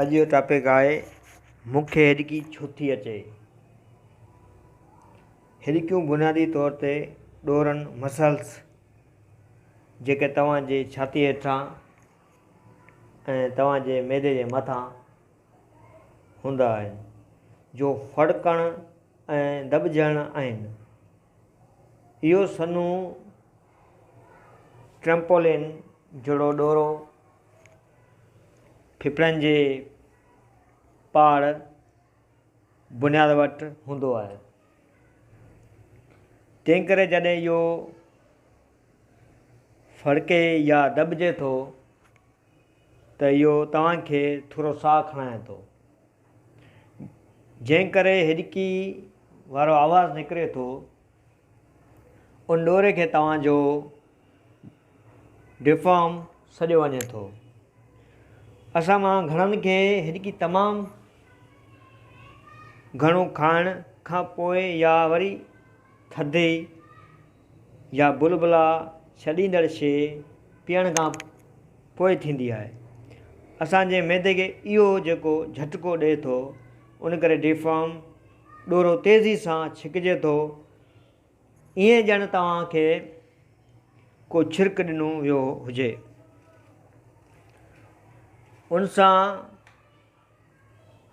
اڄ جو ٽاپڪ آهي مون کي هڏڪي ڇو ٿي اچي؟ هڏڪيون بنيادي طور تي ڏورن، Muscles، جيڪي توهان جي ڇاتي هيٺان ۽ توهان جي معدي جي مٿان هوندا آهن، جو ڦڙڪڻ ۽ دٻجڻ آهن. اهو سنهو ٽرمپولين جهڙو ڏورو ڦڦڙن جي پاڙ بنياد وٽ هوندو آهي. تنهن ڪري جڏهن اهو ڦڙڪي يا دٻجي ٿو ته اهو توهان کي ٿورو ساهه کڻائي ٿو. جنهن ڪري هڏڪي وارو آواز نڪري ٿو. ان ڏوري کي توهان جو ڊفارم سڏيو وڃي ٿو. اسان مان گهڻن کي هڏڪي تمام گهڻو کائڻ کان پوء يا وري ٿڌي يا بلبلا ڇڏيندڙ شيء پيئڻ کان پوء ٿيندي آهي. اسان جي معدي کي اهو جيڪو جهٽڪو ڏئي ٿو ان ڪري ڊفارم ڏورو تيزي سان ڇڪجي ٿو، ائين ڄڻ توهان کي ڪو ڇرڪ ڏنو ويو هجي. ان سان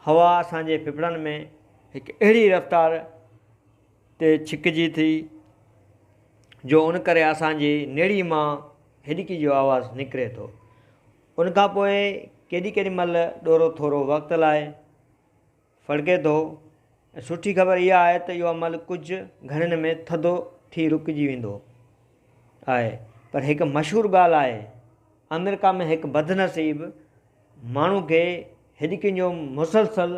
هوا اسان جي ڦڦڙن ۾ هڪ اهڙي رفتار تي ڇڪجي ٿي جو ان ڪري اسان جي نڙي مان هڏڪي جو آواز نڪري ٿو. ان کان پوء ڪيڏي ڪيڏي مهل ڏورو ٿورو وقت لاء ڦڙڪي ٿو ۽ سٺي خبر اها آهي ته اهو عمل ڪجهه گهڙين ۾ ٿڌو ٿي رڪجي ويندو آهي پر هڪ مشهور ڳالهه آهي آمريڪا ۾ هڪ بدنصيب ماڻهو کي هڏڪين جو مسلسل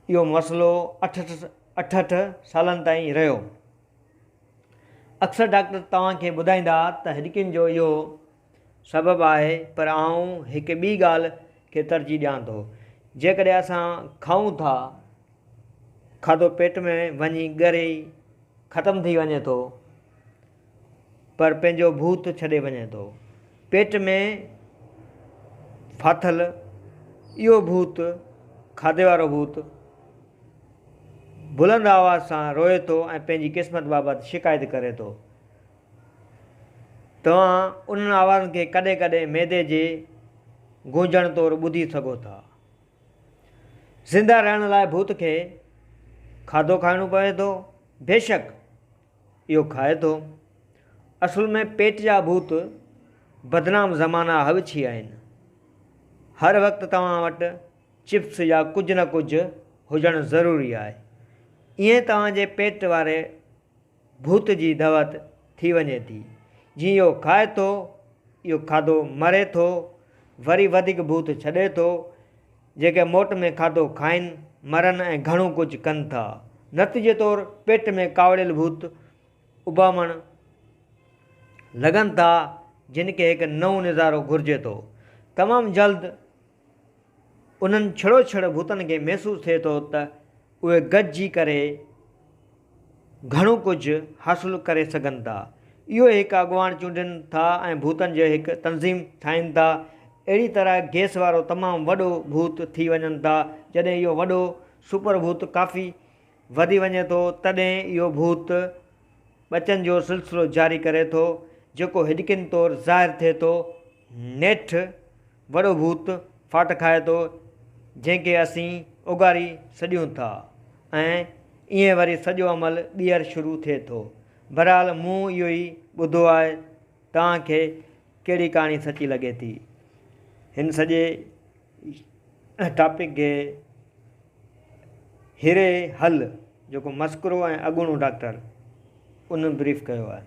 اهو مسئلو اٺ اٺ سالن تائين رهيو. اڪثر ڊاڪٽر توهان کي ٻڌائيندا ته هڏڪين جو اهو سبب آهي پر آئون هڪ ٻي ڳالهه کي ترجيح ڏيان ٿو. جيڪڏهن اسان کائون ٿا، کاڌو پيٽ ۾ وڃي ڳري ختم ٿي وڃي ٿو پر پنهنجو ڀوت ڇڏي وڃي ٿو. پيٽ ۾ ڦاٿل اهو ڀوت، کاڌي وارو ڀوت، بلند آواز سان روئي ٿو ۽ پنهنجي قسمت بابت شڪايت ڪري ٿو. توهان انهن آوازن کي ڪڏهن ڪڏهن معدي جي گونجڻ طور ٻڌي سگهو ٿا. زنده رهڻ لاء ڀوت کي کاڌو کائڻو پوي ٿو. بيشڪ اهو کائي ٿو. اصل ۾ پيٽ جا ڀوت بدنام زمانه هٻڇي آهن. هر وقت توهان وٽ چپس يا ڪجهه نه ڪجهه هجڻ ضروري آهي. ائين توهان جي پيٽ واري ڀوت جي دعوت ٿي وڃي ٿي. جيئن اهو کائي ٿو، اهو کاڌو مري ٿو، وري وڌيڪ ڀوت ڇڏي ٿو، جيڪي موٽ ۾ کاڌو کائين، مرن ۽ گهڻو ڪجهه ڪن ٿا. نتيجي طور پيٽ ۾ ڪاوڙيل ڀوت اڀامڻ لڳن ٿا، جن کي هڪ نئون نظارو گهرجي ٿو. تمام جلد انهن ڇڙوڇڙ ڀوتن کي محسوس ٿئي ٿو ته اهي گڏجي ڪري گهڻو ڪجهه حاصل ڪري سگهن ٿا. اهو هڪ اڳواڻ چونڊين ٿا ۽ ڀوتن جو هڪ تنظيم ٺاهين ٿا. اهڙي طرح گيس وارو تمام وڏو ڀوت ٿي وڃن ٿا. جڏهن اهو وڏو سپر ڀوت ڪافي وڌي وڃي ٿو تڏهن اهو ڀوت ٻچن جو سلسلو جاري ڪري ٿو جيڪو هڏڪين طور ظاهر ٿئي ٿو. نيٺ وڏو ڀوت ڦاٽ کائي ٿو، جنهن کي اسين اوڳاري سڏيون ٿا ۽ ائين وري سڄو عمل ٻيهر شروع ٿئي ٿو. بهرحال مون اهو ئي ٻڌو آهي، توهان کي ڪهڙي ڪهاڻي سچي لڳي ٿي؟ هن سڄي ٽاپڪ کي هيري هل جيڪو مسڪرو ۽ اڳوڻو ڊاڪٽر ان بريف ڪيو آهي.